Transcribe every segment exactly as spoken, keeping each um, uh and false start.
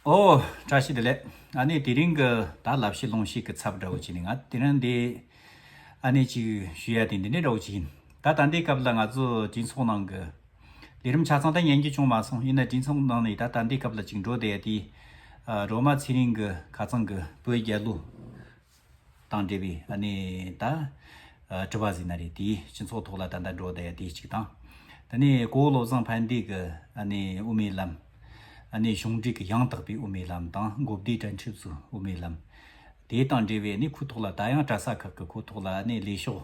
ཨོ། བཀྲ་ཤིས་བདེ་ལེགས། ཨ་ནི་དེ་རིང་གི་ད་ལབ་བཤད་ལུང་བཤད་ཀྱི་ཚབ་འདྲ་བོ་བྱས་ནས་ང་དེ་རིང་འདི་ཨ་ནི་ཅིག་ཞུ་ཡ་དེ་འདི་འདྲ་འདྲ་བོ་ཅིག་ཡིན། ད་ད་ལྟའི་སྐབས་ལ་ང་ཚོ་གྲོས་ཚོགས་ནང་གི་ལས་རིམ་ཆ་ཚང་ད་ཉན་རྒྱུ་བྱུང་མ་སོང་། ཡིན་ན་གྲོས་ཚོགས་ནང་ནས་ད་ད་ལྟའི་སྐབས་ལ་ཅིག་འགྲོ་བསྡད་ཡ་དེ། ཨ། སྒྲོལ་མ་ཚེ་རིང་གི་ཁ་རྩང་གི་བོད་རྒྱལ་ལོ་དང་འབྲེལ་བའི་ཨ་ནི་ད་ཨ་དྲི་བ་ཟིན་ན་རེད། དེའི་སྤྱི་ཚོགས་ཐོག་ལ་ད་ལྟ་འགྲོ་བསྡད་ཡ་དེ་གཅིག་དང་། དེ་ནས་གོ་བོ་བློ་བཟང་ཕན་བདེ་གི་ཨ་ནི་དབུ་མའི་ལམ། ཨ་ནི་གཞུང་འབྲེལ་གྱི་ཡང་དག་པའི་དབུ་མའི་ལམ་དང་། མགོ་བདེ་དྲན་ཁྲིབ་ཚོའི་དབུ་མའི་ལམ། དེ་དང་འབྲེལ་བའི་ཨ་ནི་ཁོའི་ཐོག་ལ་ད་ཡང་གྲྭ་ས་ཁག་གི་ཁོའི་ཐོག་ལ་ཨ་ནི་ལས་ཤོག་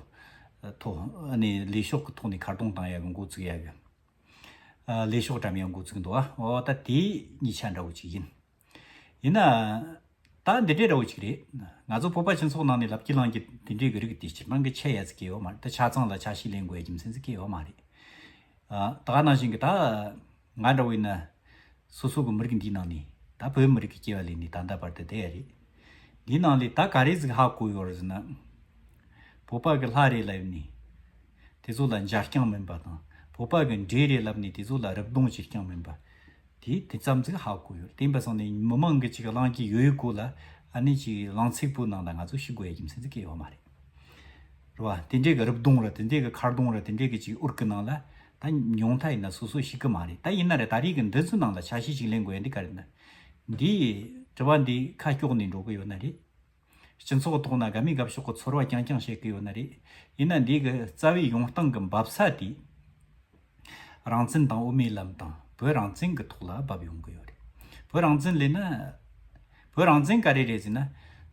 ཐོག་ཨ་ནི་ལས་ཤོག་གི་ཐོག་ནས་ཁ་རྡུང་བཏང་ཡ་གི་འགོ་བཙུགས་ཡ་གི། ཨ། ལས་ཤོག་བཀྲམ་ཡང་འགོ་བཙུགས་འདུག། ཨ། འོ་ད་དེ་གཉིས་ཆ་འདྲ་བོ་ཅིག་ཡིན། ཡིན་ན། ད་འདི་འདྲའི་འདྲ་བོ་ཅིག་རེད། ང་ཚོ་བོད་པ་སྤྱི་ཚོགས་ནང་ནས་ལབ་ཀྱི་ལང་ཀྱི་དེ་འདྲའི་གི་རིགས་དེ་སྤྱིར་བཏང་གི་ཆེ་ཡ་ཟིག་གི་ཡོད་མ་རེད། ད་ཆ་ཚང་ལ་ཆ་ཤས་ལེན་དགོས་ཡ་རྒྱུ་མཚན་ཟིག་གི་ཡོད་མ་རེད། ཨ། ད་ག་ནང་བཞིན་གི་ད་ང་འདྲ་བོ་ཡིན་ན། སོ་སོ་གི་མི་རིགས་འདིའི་ནང་ནས། ད་བོད་མི་རིགས་ཀྱི་སྐྱེ་བ་ལེན་ནས་ད་ལྟ་བར་དུ་བསྡད་ཡ་རེད། འདིའི་ནང་ལས་ད་ག་རེ་ཟིག་ཧ་གོ་ཡོད་རེད་ཟེར་ན། བོད་པ་གི་ལྷ་རེད་ལབ་ནས་དེ་ཚོ་ལ་འཇའ་རྐྱང་མིན་པ་དང་། བོད་པ་གི་འདྲེ་རེད་ལབ་ནས་དེ་ཚོ་ལ་རི་བོང་ཅིག་རྐྱང་མིན་པ། དེ་དེ་ཙམ་ཟིག་ཧ་གོ་ཡོད། དེ་ཡིན་པ་སོང་ནས་མི་མང་གི་ཅིག་གླེང་གི་ཡོད་ཡོད་གོ་ལ། ཨ་ནི་ཅིག་གླེང་ཚིག་པོའི་ནང་ལ་ང་ཚོ་ཤི་དགོས་ཡ་རྒྱུ་མཚན་ཟིག་གི་ཡོད་མ་རེད། རེད་བ། དེ་འདྲའི་གི་རི་བོང་ར། དེ་འདྲའི་གི་ཁ་རྡུང་ར། དེ་འདྲའི་གི་ཅིག་འུར་གི་ནང་ལ་ད་ཉུང་མཐའ་ཡིན་ན་སོ་སོ་ཤི་གི་མ་རེད། ད་ཡིན་ན་རེད། ད་རེས་གི་འདི་ཚོའི་ནང་ལ་ཆ་ཤས་ཅིག་ལེན་དགོས་ཡ་འདི་ག་རེད་ན། འདིའི་དྲི་བ་འདི་ཁ་སྐྱོག་ནས་འགྲོ་གི་ཡོད་ན་རེད། སྤྱི་ཚོགས་ཐོག་ན་དགའ་མི་དགའ་ཕྱོགས་ཀྱི་ཚོར་བ་རྐྱང་རྐྱང་བཤད་གི་ཡོད་ན་རེད། ཡིན་ན་འདི་གི་རྩ་བའི་ཡོང་སྟངས་གི་འབབ་ས་དེ། རང་བཙན་དང་དབུ་མའི་ལམ་དང་བོད་རང་བཙན་གི་ཐོག་ལ་བབས་ཡོང་གི་ཡོད་རེད། བོད་རང་བཙན་ལས་ན། བོད་རང་བཙན་ག་རེ་རེད་ཟེར་ན།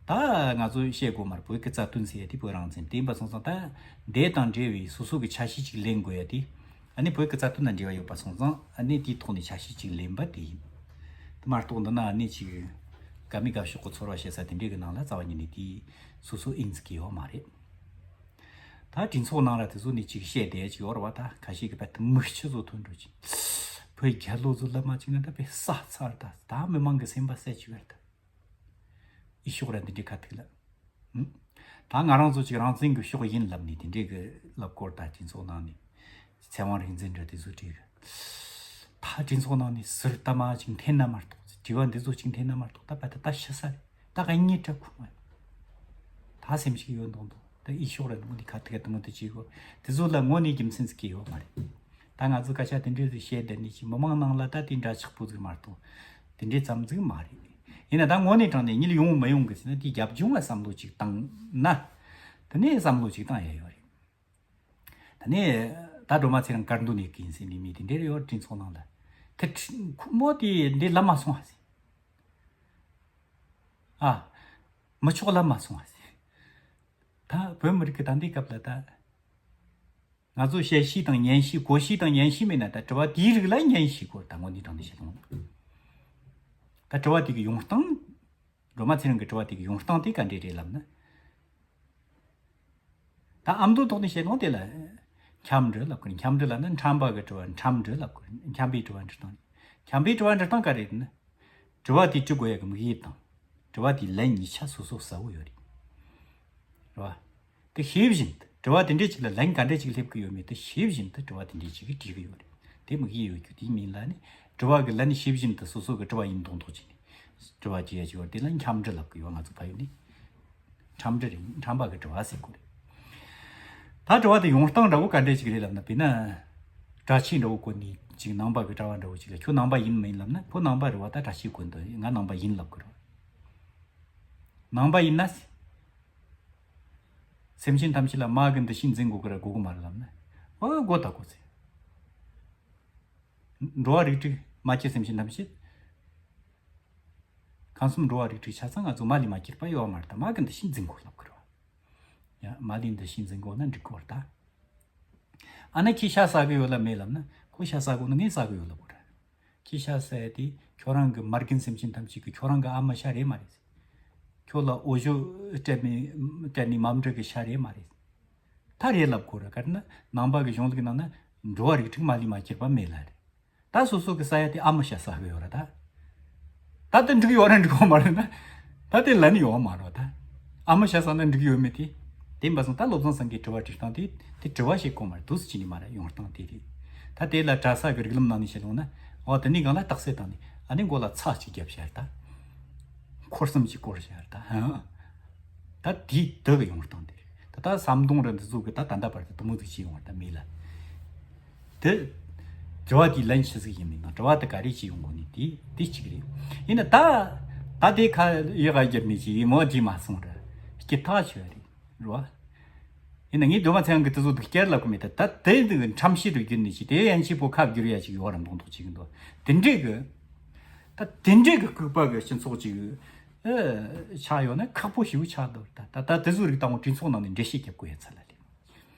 ད་ང་ཚོ་བཤད་དགོས་མ་རེད། བོད་ཀྱི་རྩ་དོན་ཟེར་ཡ་དེ་བོད་རང་བཙན། དེ་ཡིན་པ་སོང་ཙང་ད་འདས་དང་འབྲེལ་བའི་སོ་སོ་གི་ཆ་ཤས་ཅིག་ལེན་དགོས་ཡ་དེ། ཨ་ནི་བོད་ཀྱི་རྩ་དོན་དང་འབྲེལ་བ་ཡོད་པ་སོང་ཙང་ཨ་ནི་དེའི་ཐོག་ནས་ཆ་ཤས་ཅིག་ལེན་པ་དེ་ཡིན། དེ་མ་གཏོགས་འདི་ན་ཨ་ནི་ཅིག་དགའ་མི་དགའ་ཕྱོགས་ཀྱི་ཚོར་བ་བཤད་ས་དེ་འདྲའི་གི་ནང་ལ་རྩ་བ་ཉིད་ནས་དེ་སོ་སོ་ཨིན་ཟིག་གི་ཡོད་མ་རེད། ད་གྲོས་ཚོགས་ནང་ལ་དེ་ཚོ་ནས་ཅིག་བཤད་བསྡད་ཅིག་ཡོད་རེད་བ། ད་ཁ་ཤས་ཀྱི་བལ་དུ་མིག་ཆུ་ཚོ་ཐོན་འགྲོ་ཅིག། བོད་རྒྱལ་ལོ་ཚོ་ལབ་མ་ཅིག་ན་ད་བས་ས་ཚར། ད་ད་མི་མང་གི་སེམས་པ་གསལ་ཅིག་བར་ད། ཨི་ཤོག་ར་འདི་འདྲའི་ཁ་ཐུག་ལ། ཧུམ། ད་ང་རང་ཚོ་ཅིག་རང་བཙན་གྱི་ཕྱོགས་ཡིན་ལབ་ནས་དེ་འདྲའི་གི་ལབ་སྐོར། ད་གྲོས་ཚོགས་ནང་ནས་ཚེ་དབང་རིག་འཛིན་འདྲ་དེ་ཚོ་བྲིས་གི། ད་གྲོས་ཚོགས་ནང་ནས་ཟུར་ལྟ་མ་ཅིག་འཐེན་ན་མ་གཏོགས། དྲི་བ་འདི་ཚོ་ཅིག་འཐེན་ན་མ་གཏོགས་ད་བལ་ད་ད་ཤི་ས་རེད། ད་ག་ཉེ་དྲག་ཁུག་མ། ད་སེམས་ཤིག་ཡོད་མདོག་མདོག། ད་ཨི་ཤོག་ར་འདི་མོ་འདི་ཁ་ཐུག་ག་དུ་མོ་དུ་བྱེད་དགོས། དེ་ཚོ་ལ་དངོས་གནས་རྒྱུ་མཚན་ཟིག་གི་ཡོད་མ་རེད། ད་ང་ཚོ་སྐད་ཆ་དེ་འདྲའི་ཟིག་བཤད་བསྡད་ནས་ཅིག་མི་མང་ནང་ལ་ད་དེ་འདྲ་ཆགས་པོ་ཟིག་མ་གཏོགས་དེ་འདྲའི་ཙམ་ཟིག་མ་རེད། ཡིན་ན་ད་དངོས་གནས་དྲང་གནས་གཉིད་ཡོང་མི་ཡོང་གི་ཟེར་ན། དེའི་རྒྱབ་ལྗོངས་ལ་བསམ་བློ་ཅིག་བཏང་ན། དེ་ནས་བསམ་བློ་ཅིག་བཏང་ཡ་ཡོད་རེད། དེ་ནས་ད་སྒྲོལ་མ་ཚེ་རིང་དཀར་འདོན་ནས་གིན་ཟེར་ནས་མི་དེ་འདྲའི་ཡོད། གྲོས་ཚོགས་ནང་ལ་དེ་ཁྲི་ཁོ་མོ་དེ་འདི་ལབ་མ་སོང་བ་ཟེར། ཨ། མི་ཆོག་ལབ་མ་སོང་བ་ཟེར། ད་བོད་མི་རིགས་ཀྱི་ད་འདི་སྐབས་ལ་ད། ང་ཚོ་བཤད་ཤེས་དང་ཉན་ཤེས། གོ་ཤེས་དང་ཉན་ཤེས་མེད་ན་ད་དྲི་བ་དེའི་རིགས་ལ་ཉན་ཤེས་དགོས། ད་དངོས་གནས་དྲང་གནས་བཤད་དོན་ད་དྲི་བ་དེ་གི་ཡོང་སྟངས། སྒྲོལ་མ་ཚེ་རིང་གི་དྲི་བ་དེ་གི་ཡོང་སྟངས་དེ་ག་འདྲས་རེད་ལབ་ན། ད་ཨ་མདོ་ཐོག་ནས་བཤད་དོན་དེ་ལ་འཁྱམས་འདྲི་ལབ་དགོས། འཁྱམས་འདྲི་ལབ་ན་འཁྲམ་པ་གི་དྲི་བ་འཁྲམ་འདྲི་ལབ་དགོས། འཁྱམ་པའི་དྲི་བ་འདྲི་སྟངས། འཁྱམ་པའི་དྲི་བ་འདྲི་སྟངས་ག་རེ་རེད་ན། དྲི་བ་དེ་དྲི་དགོས་ཡ་གི་དམིགས་ཡུལ་དང་། དྲི་བ་དེའི་ལན་གཉིས་ཆ་སོ་སོ་གསལ་བོ་ཡོད་རེད། རེད་བ། དེ་ཤེས་བཞིན་དུ་དྲི་བ་དེ་འདྲས་ཅིག་ལ་ལན་ག་འདྲས་ཅིག་སླེབས་ཀྱི་ཡོད་མེད་དེ་ཤེས་བཞིན་དུ་དྲི་བ་དེ་འདྲས་ཅིག་གིས་དྲིས་ཀྱི་ཡོད་རེད། དེ་དམིགས་ཡུལ་ཡོད་རྒྱུ་དེའི་མིང་ལ་ནི་དྲི་བ་གི་ལན་ཤེས་བཞིན་དུ་སོ་སོ་གི་དྲི་བ་ཡིན་མདོག་མདོག་བྱས་ནས་དྲི་བ་བྱེད་ཡ་ཅིག་ཡོད་རེད། དེ་ལ་འཁྱམས་འདྲི་ལབ་ཀྱི་ཡོད། ང་ཚོ་ཕ་ཡུལ་ནས་འཁྱམས་འདྲི་རེད། འཁྲམ་པ་གི་དྲི་བ་ཟེར་གོ་རེད། ད་དྲི་བ་དེ་ཡོང་སྟངས་འདྲ་བོ་ག་འདྲས་ཅིག་རེད་ལབ་ན། དཔེར་ན། གྲྭ་ཆས་འདྲ་བོ་གོན་ནས་ཅིག་ནང་པ་གི་གྲྭ་བ་འདྲ་བོ་ཅིག་ལ། ཁྱོད་ནང་པ་ཡིན་མིན་ལབ་ན། ཁོ་ནང་པ་རེད་བ། ད་གྲྭ་ཆས་གོན་དུ་ང་ནང་པ་ཡིན་ལབ་དགོས་རེད། ནང་པ་ཡིན་ན། སེམས་ཅན་ཐམས་ཅད་ལ་མ་གི་འདུ་ཤེས་འཛིན་དགོས་ཀྱི་རེད་དགོས་ཀྱི་མ་རེད་ལབ་ན། ཨོ་དགོས་ད་དགོས་ཟེར། འགྲོ་བ་རིགས་དྲུག་མ་སྐྱེས་སེམས་ཅན་ཐམས་ཅད། ཁམས་གསུམ་འགྲོ་བ་རིགས་དྲུག་ཆ་ཚང་ང་ཚོ་མ་ལས་མ་སྐྱེས་པ་ཡོད་མ་རེད། ད་མ་གི་འདུ་ཤེས་འཛིན་དགོས་ལབ་ཀྱི་རེད་བ། ཡ་མ་ལས་འདུ་ཤེས་འཛིན་དགོས་ན་འགྲིག་གི་རེད་ད། ཨ་ན་ཁྱི་ཤ་ཟ་གི་ཡོད་ལ་མེད་ལབ་ན། ཁོ་ཤ་ཟ་དགོས་ན་ངས་ཟ་གི་ཡོད་ལབ་དགོས་རེད། ཁྱི་ཤ་ཟ་ཡ་དེ་ཁྱོད་རང་གི་མ་རྒན་སེམས་ཅན་ཐམས་ཅད་ཀྱི་ཁྱོད་རང་གི་ཨ་མ་ཤ་རེད་མ་རེད། ཁྱོད་ལ་འོ་ཞོ་སྤྲད་ནས་སྤྲད་ནས་མ་འདྲི་གི་ཤ་རེད་མ་རེད། ད་རེད་ལབ་དགོས་རེད། ག་རེ་ན་ནང་པ་གི་གཞུང་ལུགས་ནང་ན་འགྲོ་བ་རིགས་དྲུག་མ་ལས་མ་སྐྱེས་པ་མེད་ལ་རེད། ད་སོ་སོ་གི་ས་ཡ་དེ་ཨ་མ་ཤ་ཟ་གི་ཡོད་ར་ད། ད་དེ་འགྲིག་ཡོད་ར་འགྲིག་ཡོད་མ་རེད་ན། ད་དེ་ལན་ཡོད་མ་རེད་ད། ཨ་མ་ཤ་ཟ་ན་འགྲིག་ཡོད་མེད་དེ། དེ་འབའ་སོང་ད་བློ་བཟང་སེང་གེའི་དྲི་བ་དྲིས་སྟངས་དེ་དེ་དྲི་བ་བྱེད་གོ་མ་རེད། དུས་སུ་ཅི་ནས་མ་རེད། ཡོང་སྟངས་དེ་རེད། ད་དེ་ལ་གྲྭ་ས་གི་རིགས་ལམ་ནང་ནས་བཤད་ཡོང་ན། འོ་དེ་ནས་གང་ལ་རྟགས་གསལ་བཏང་ནས་ ཨ་ནི་མགོ་ལ་ཚྭ་གཅིག་བརྒྱབ་བྱས་ད། འཁོར་གསུམ་གཅིག་བསྐོར་བྱས་ད། ད་དེའི་དུ་གི་ཡོང་སྟངས་དེ་རེད། ད་ད་ཟམ་གདོང་ར་འདི་ཚོ་གི་ད་ད་ལྟ་བར་དུ་དུ་མོ་ཟིག་བྱས་ཡོང་བ་ད་མེད་ལ། དེ། དྲི་བ་དེའི་ལན་ཆི་ཟིག་ཡིན་མིན་དང་དྲི་བ་དེ་ག་རེ་བྱས་ཡོང་དགོས་ནི་དེ་དེ་གཅིག་རེད། ཡིན་ན་ད། ད་དེ་ཁ་ཡག་ག་བསྒྱུར་ནས་ཅི་ཡིན་མོ་དྲིས་མ་སོང་ར། སྐྱིད་ཐག་ཆོད་རེད། རེད་བ། ཡིན་ན་ངས་སྒྲོལ་མ་ཚེ་དབང་གི་དེ་ཚོ་འདུག་བསྐྱར་ལབ་གི་མེད། ད་ད་དེ་འདུག་ཁྲམ་ཤེས་རུ་བསྒྱུར་ནས་ཅི་དེ་ཡན་ཆད་པོ་ཁ་བསྒྱུར་ཡ་ཅིག་ཡོད་ར་མདོག་མདོག་ཅིག་འདུག་དེ་འདྲས་གི། ད་དེ་འདྲས་གི་ལྐུགས་པ་གི་སྤྱི་ཚོགས་ཅིག་ཨེ། ཆགས་ཡོད་ན་ཁག་པོ་ཞེ་པོ་ཆགས་འདུག་ད་ད་ད་དེ་ཚོ་རིགས་དང་པོ་གྲོས་ཚོགས་ནང་ནས་འགྲེལ་བཤད་རྒྱབ་དགོས་ཡ་ཚ་ལ་ལས།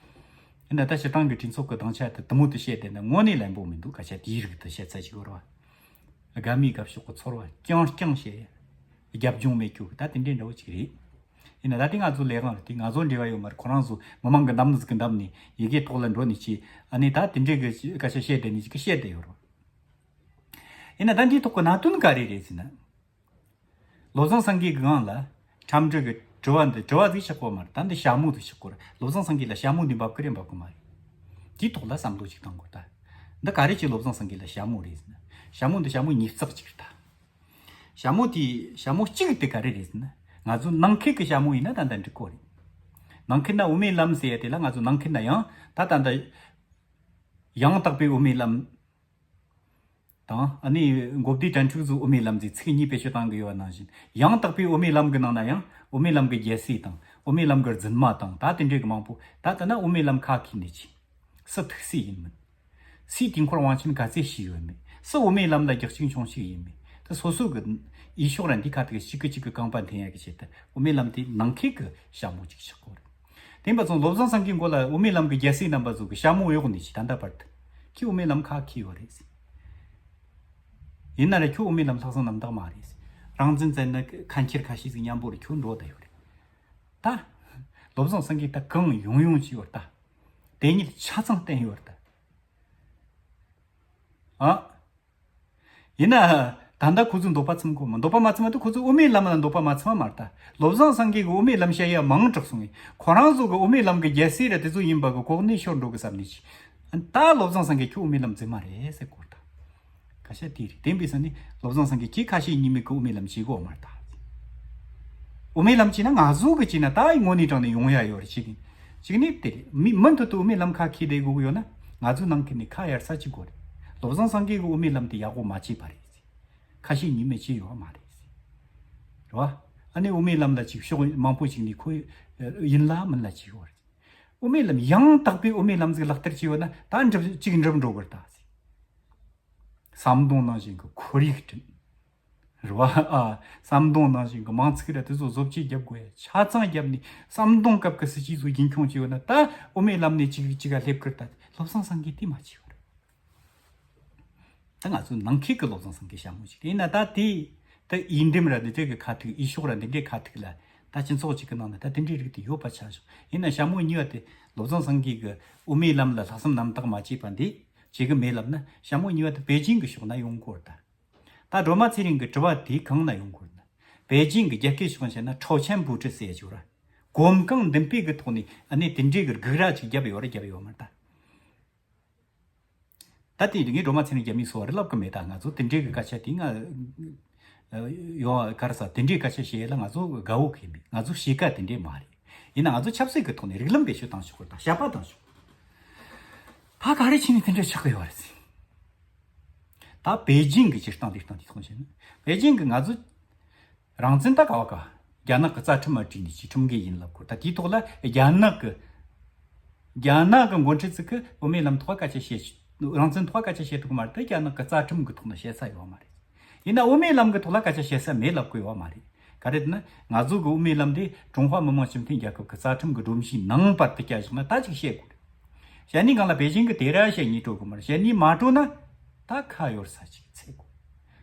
ཡིན་ན་ད་སྤྱིར་བཏང་གི་གྲོས་ཚོགས་ཀྱི་སྡིངས་ཆ་དེ་དུ་མོ་དེ་བཤད་བསྡད་ན་དངོས་གནས་ལན་པོ་མི་འདུག་སྐད་ཆ་དེའི་རིགས་དེ་བཤད་ཚད་ཅིག་ཡོད་རེད་བ། དགའ་མིའི་དགའ་ཕྱོགས་ཀྱི་ཚོར་བ་རྐྱང་རྐྱང་བཤད་ཡ། རྒྱབ་ལྗོངས་མེད་རྒྱུ་ད་དེ་འདྲའི་འདྲ་བོ་ཅིག་རེད། ཡིན་ན་ད་དེ་ང་ཚོ་ལས་དབང་རེད། དེ་ང་ཚོ་འབྲེལ་བ་ཡོད་མ་རེད། ཁོ་རང་ཚོ་མི་མང་གི་འདམ་ནི་ཟིག་གི་འདམ་ནས་ཡི་གེ་ཐོག་ལ་འགྲོ་ནས་ཅི་ཨ་ནི་ད་དེ་འདྲའི་གི་སྐད་ཆ་བཤད་བསྡད་ནས་ཅིག་གི་བཤད་བསྡད་ཡོད་རེད་བ། ཡིན་ན་ད་འདིའི་ཐོག་གི་གནད་དོན་ག་རེ་རེད་ཟེར་ན། བློ་བཟང་སེང་གེ་གི་སྒང་ལ་ཁྲམ་འདྲི་གི་དྲི་བ་འདི་དྲི་བ་ཟིག་ཆགས་གོ་མ་རེད། ད་འདི་ཞྭ་མོ་ཟིག་ཆགས་གོ་རེད། བློ་བཟང་སེང་གེ་ལ་ཞྭ་མོ་འདི་འབབ་གི་རེད་འབབ་གི་མ་རེད། དེའི་ཐོག་ལ་བསམ་བློ་ཅིག་བཏང་དགོས་ད། འདི་ག་རེ་ཅིག་བློ་བཟང་སེང་གེ་ལ་ཞྭ་མོ་རེད་ཟེར་ན། ཞྭ་མོ་འདི་ཞྭ་མོ་ཉིས་བརྩེགས་ཅིག་རེད་ད། ཞྭ་མོ་དེ་ཞྭ་མོ་གཅིག་དེ་ག་རེ་རེད་ཟེར་ན། ང་ཚོ་ནང་ཁུལ་གི་ཞྭ་མོ་ཡིན་ན་ད་ལྟ་འགྲིག་གོ་རེད། ནང་ཁུལ་ན་དབུ་མའི་ལམ་ཟེར་ཡ་དེ་ལ་ང་ཚོ་ནང་ཁུལ་ན་ཡང་ད་ད་ལྟ་ཡང་དག་པའི་དབུ་མའི་ལམ། དང་ཨ་ནི་མགོ་བདེ་དྲན་འཁྲུག་ཚོ་དབུ་མའི་ལམ་ཟེར་ཚིག་གཉིས་བེད་སྤྱོད་བཏང་གི་ཡོད་པ་ནང་བཞིན། ཡང་དག་པའི་དབུ་མའི་ལམ་གྱི་ནང་ན་ཡང་དབུ་མའི་ལམ་གྱི་རྒྱལ་སྲས་དང་དབུ་མའི་ལམ་གྱི་རྫུན་མ་དང་ད་དེ་འདྲའི་གི་མང་པོ། ད་ལྟ་ན་དབུ་མའི་ལམ་ཁ་ཁེས་ནས་ཅི། སུ་ཐུགས་སྲས་ཡིན་མིན། སུས་དུས་འཁོར་དབང་ཆེན་ག་ཚད་ཞུས་ཡོད་མེད། སུ་དབུ་མའི་ལམ་ལ་རྒྱག་གཅིག་མཆོང་གཅིག་ཡིན་མིན། ད་སོ་སོ་གི་ཡིད་ཕྱོགས་ར་འདི་ཁ་ཐུག་གཅིག་གི་གཅིག་གི་རྐང་པ་འཐེན་ཡ་གི་ཆེད་དུ་དབུ་མའི་ལམ་དེ་ནང་ཁུལ་གི་ཞྭ་མོ་གཅིག་ཆགས་གོ་རེད། དེ་ཡིན་པ་ཙང་བློ་བཟང་སེང་གེའི་མགོ་ལ་དབུ་མའི་ལམ་གྱི་རྒྱལ་སྲས་རྣམ་པ་ཚོ་གི་ཞྭ་མོ་གཡོགས་ནས་ཅི་ད་ལྟ་བར་དུ། ཁྱོད་དབུ་མའི་ལམ་ཁ་ཁེས་ཡོད་རེད་ཟེར། ཡིན་ན་ར་ཁྱོད་དབུ་མའི་ལམ་ལྷག་བསམ་རྣམ་དག་མ་རེད་ཟེར། རང་བཙན་བཙན་ན་ཁ་འཁྱེར་ཁ་ཤས་ཟིག་མཉམ་པོ་རེད། ཁྱོད་འགྲོ་ད་ཡོད་རེད། ད། བློ་བཟང་སེང་གེ་ད་གང་ཡོང་ཡོང་ཅི་ཡོད་ད། དེ་ཉིད་ཆ་ཚང་བསྟན་ཡོད་ད། ཨ། ཡིན་ན། ད་ལྟ་ཁོ་ཚོས་འདོད་པ་ཚིམ་གོ་མ། འདོད་པ་མ་ཚིམ་པ་དེ་ཁོ་ཚོས་དབུ་མའི་ལམ་ལ་འདོད་པ་མ་ཚིམ་པ་མ་རེད་ད། བློ་བཟང་སེང་གེ་གི་དབུ་མའི་ལམ་བཤད་ཡ་མང་དྲགས་སོང་ངས། ཁོ་རང་ཚོ་གི་དབུ་མའི་ལམ་གི་རྒྱལ་སྲས་ར་དེ་ཚོ་ཡིན་པ་གི་གོ་གནས་ཤོར་འགྲོ་གི་བསམ་ནས་ཅི། ད་བློ་བཟང་སེང་གེ་ཁྱོད་དབུ་མའི་ལམ་རྫུན་མ་རེད་ཟེར་གོ་ད། སྐད་ཆ་དེ་རེད། དེ་འབད་ས་ནི་བློ་བཟང་སེང་གེ་ཁྱེད་ཁ་ཤས་ཉི་མའི་གི་དབུ་མའི་ལམ་བྱེད་གོ་མ་རེད་ད། དབུ་མའི་ལམ་བྱས་ན་ང་ཚོ་གི་བྱས་ན་ད་དངོས་གནས་དྲང་ནས་ཡོང་ཡ་ཡོད་རེད་ཅིག་ཅིག་ནི་དེ་རེད། མི་མུ་མཐུད་དུ་དབུ་མའི་ལམ་ཁ་ཁེས་བསྡད་དགོས་གི་ཡོད་ན་ང་ཚོའི་ནང་ཁུལ་ནས་ཁ་གཡར་ས་ཅིག་དགོས་རེད། བློ་བཟང་སེང་གེ་གི་དབུ་མའི་ལམ་དེ་ཡག་པོ་མ་བྱས་པ་རེད། ཁ་ཤས་ཉི་མས་བྱས་ཡོད་མ་རེད། རེད་བ། ཨ་ནི་དབུ་མའི་ལམ་ལ་ཅིག་ཕྱོགས་མང་པོ་ཅིག་ནས་ཁོ་ཡིན་ལ་མིན་ལ་བྱས་ཡོད་རེད། དབུ་མའི་ལམ་ཡང་དག་པའི་དབུ་མའི་ལམ་ཟིག་ལག་བསྟར་བྱས་ཡོད་ན་ད་འགྲུབ་ཅིག་འགྲུབ་འགྲོ་གི་རེད་ད། ཟམ་གདོང་ནང་བཞིན་གྱི་ཁོར་ཡུག་བསྐྲུན། རེད་བ། ཨ། ཟམ་གདོང་ནང་བཞིན་གྱི་མང་ཚིག་ར་དེ་ཚོ་བཟོ་བཅོས་རྒྱབ་དགོས་ཡ་ཆ་ཚང་བརྒྱབ་ནས་ཟམ་གདོང་སྐབས་ཀྱི་སྲིད་ཇུས་ཚོ་རྒྱུན་འཁྱོངས་བྱས་ཡོད་ན་ད་དབུ་མའི་ལམ་ནས་གཅིག་གཅིག་ག་སླེབས་ཀྱི་རེད་ད། བློ་བཟང་སེང་གེས་དེ་མ་བྱས་པ་རེད། ད་ང་ཚོའི་ནང་ཁུལ་གྱི་བློ་བཟང་སེང་གེ་ཞྭ་མོ་ཅིག་རེད། ཡིན་ན་ད་དེ་ད་འོས་འདེམས་ར་འདི་འདྲའི་གི་ཁ་ཐུག་འོས་ཤོག་ར་འདི་འདྲའི་ཁ་ཐུག་ལ་ད་སྤྱི་ཚོགས་ཅིག་གི་ནང་ན་ད་དེ་འདྲའི་རིགས་དེ་ཡོད་པ་ཆགས་བྱུང་། ཡིན་ན་ཞྭ་མོ་གཉིས་པ་དེ་བློ་བཟང་སེང་གེ་གི་དབུ་མའི་ལམ་ལ་ལྷག་བསམ་རྣམ་དག་མ་བྱས་པ་འདི་བྱེད་གི་མེད་ལབ་ན་ཞྭ་མོ་གཉིས་པ་དེ་པེ་ཅིང་གི་ཕྱོགས་ན་ཡོང་གོ་རེད་ད། ད་སྒྲོལ་མ་ཚེ་རིང་གི་དྲི་བ་དེ་གང་ན་ཡོང་གོ་རེད་ན། པེ་ཅིང་གི་རྒྱ་སྐད་ཕྱོགས་བཤད་ན་ཁྲའོ་ཆན་བུ་ཁྲི་ཟེར་ཡ་ཅིག་ཡོད་ར། གོམ་གང་མདུན་སྤོས་ཀྱི་ཐོག་ནས་ཨ་ནི་དེ་འདྲའི་གི་སྒུག་ར་ཅིག་བརྒྱབ་ཡོད་ར་བརྒྱབ་ཡོད་མ་རེད་ད། ད་དེ་ངས་སྒྲོལ་མ་ཚེ་རིང་རྒྱ་མིའི་སོ་བ་རེད་ལབ་གི་མེད་ད། ང་ཚོ་དེ་འདྲའི་གི་སྐད་ཆ་དེ་ང་ཡོང་ག་རེ་ཟ། དེ་འདྲའི་སྐད་ཆ་བཤད་ཡ་ལ་ང་ཚོ་དགའ་བོ་གི་མེད། ང་ཚོ་གཤིས་ཀ་དེ་འདྲའི་མ་རེད། ཡིན་ན་ང་ཚོ་ཆབ་སྲིད་ཀྱི་ཐོག་ནས་རིགས་ལམ་བེད་སྤྱོད་བཏང་ཆོག་གི་རེད་ད། བཤད་པ་བཏང་ཆོག་ད་ག་རེ་བྱས་ནས་དེ་འདྲ་ཆགས་གི་ཡོད་རེད་ཟེར། ད་པེ་ཅིང་གི་སྤྱིར་བཏང་ལས་སྟངས་དེ་ཐོག་བཤད་ན། པེ་ཅིང་གི་ང་ཚོ་རང་བཙན་ད་ག་བ་ག་རྒྱ་ནག་གི་རྩ་ཁྲིམས་མ་བྲིས་ནས་ཅི་ཁྲིམས་འགལ་ཡིན་ལབ་དགོས། ད་དེའི་ཐོག་ལ་རྒྱ་ནག་གི་རྒྱ་ནག་གི་འགོ་ཁྲིད་ཚོ་གི་དབུ་མའི་ལམ་ཐོག་སྐད་ཆ་བཤད། རང་བཙན་ཐོག་སྐད་ཆ་བཤད་ཐུབ་ཀྱི་མ་རེད་དེ། རྒྱ་ནག་གི་རྩ་ཁྲིམས་ཀྱི་ཐོག་ན་བཤད་ས་ཡོད་མ་རེད། ཡིན་ན་དབུ་མའི་ལམ་གྱི་ཐོག་ལ་སྐད་ཆ་བཤད་ས་མེད་ལབ་དགོས་ཡོད་མ་རེད། ག་རེ་ཟེར་ན་ང་ཚོ་གི་དབུ་མའི་ལམ་དེ་ཀྲུང་ཧྭ་མི་དམངས་སྤྱི་མཐུན་རྒྱལ་ཁབ་ཀྱི་རྩ་ཁྲིམས་ཀྱི་སྒྲོམ་གཞིའི་ནང་བར་དུ་བསྐྱལ་བཞག་ན་ད་ཅིག་བཤད་དགོས་རེད། བཤད་ནི་སྒང་ལ་པེ་ཅིང་གི་དེ་ར་བཤད་ནི་སྤྲོད་གི་མ་རེད། བཤད་ནི་མ་སྤྲོད་ན་ད་ཁ་གཡར་ས་ཅིག་འཚོལ་དགོས།